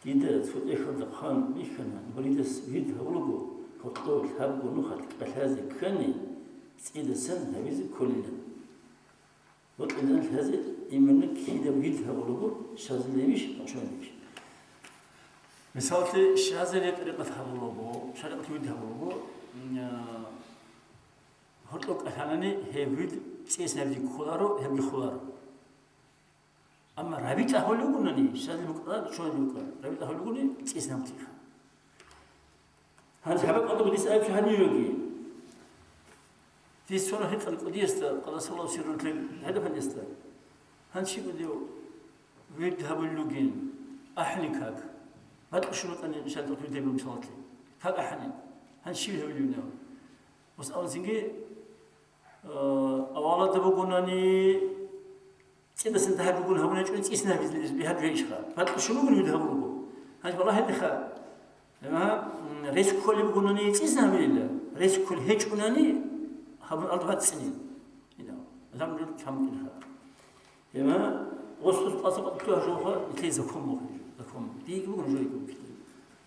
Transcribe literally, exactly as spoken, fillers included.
Дида цо тӀехьалда хъван бихьана, муридас вид гьабулаго, гьоркьоб лъабго нухалъ кӀалъазе ккани, цӀидасан гьабизе кколилан. Бокьилан лъазе именно кида вид гьабулаго, щазилебищ, гьабчӀванибищ. Мисаллъи, щазилеб тӀарикъат гьабулаго, шаригӀат вид гьабулаго, м, а, гьоркьоб кӀалъанани гьеб вид цӀисан гьабизе кколаро, гьебги холаро. Амма рабитӀа гьабулеб бугони, щазил букӀа, чӀван букӀа, рабитӀа гьабулеб бугони, цӀисан гьабулеб. Гьанже гьаб къадуго дис абичӀо гьанивеги. Дис цо гьикъана кӀудиясда, къадасаллагьу сиррагьу, гьадаб гьанисда. Гьанже щиб гьудев, вид гьабулел ругин, ахӀни как. БатӀа щун вукӀани, мисал, тӀутӀуй дебил мисалалъе. Как ахӀни? Гьанже щиб гьабулев нав? Ус аванцинги, э, авалалда бугонани, цӀидасан дагьаб бугун гьабуначӀун цӀисан гьабизе бигьадулеб ишха. БатӀа щун бугони вид гьабулеб буго. Гьанже балагье диха, Гьеб, м, рес кколеб бугони цӀисан гьабилила, рес кколеб гьечӀони гьабун алда бацӀцӀине. Гьедин, ламрил камилха. Гьеб, гъосдус къаса къотӀлъи гьажуха, нилъее закон буго, закон. Диги бугони жойги бугони.